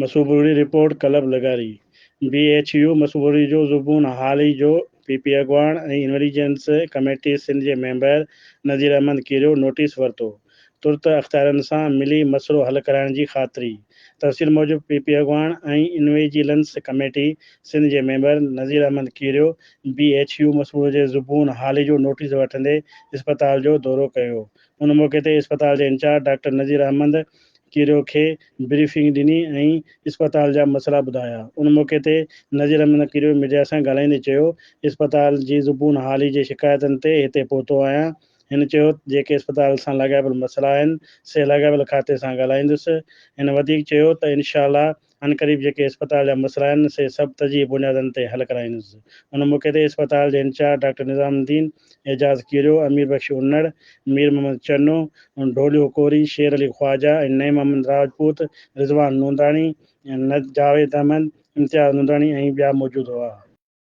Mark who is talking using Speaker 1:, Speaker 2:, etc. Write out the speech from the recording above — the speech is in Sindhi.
Speaker 1: مسوبوري رپورٽ ڪلب لغاري، بي ايڇ يو مسوبوري جو زبون حالي جو پي پي اڳواڻ ۽ انويليجنس ڪميٽي سنڌ جي ميمبر نذير احمد ڪيريو نوٽيس ورتو، ترت اختيارين سان ملي مسئلو حل ڪرائڻ جي خاطري. تفصيل موجب پي پي اڳواڻ ۽ انويجيلنس ڪميٽي سنڌ جي member Nazir Ahmed Kerio B H U مسوبوري جي زبون حالي جو نوٽيس وٺندي اسپتال جو دورو ڪيو. ان موقعي تي اسپتال جي انچارج ڊاڪٽر نذير احمد ڪيريو کي بريفنگ ڏني ۽ اسپتال جا مسئلا ٻڌايا. ان موقعي تي نذير احمد ڪيريو ميڊيا سان ڳالهائيندي چيو اسپتال جي زبون حالي جي شڪايتن تي هتي پهتو آهيان. هن چيو جيڪي اسپتال سان لاڳاپيل مسئلا آهن سي لاڳاپيل کاتي سان ڳالهائيندس. هن وڌيڪ چيو ته انشاء الله عنقريب جيڪي اسپتال جا مسئلا آهن سي سڀ ترجيحي بنيادن تي حل ڪرائيندس. ان موقعي تي اسپتال جي انچارج ڊاڪٽر نظام الدين، اعجاز ڪيريو، امير بخش انڙ، مير محمد چنو، ڍوليو ڪوري، شير علي خواجه ۽ نعيم احمد راجپوت، رضوان نونداڻي، جاويد احمد، امتياز نونداڻي ۽ ٻيا موجود هئا.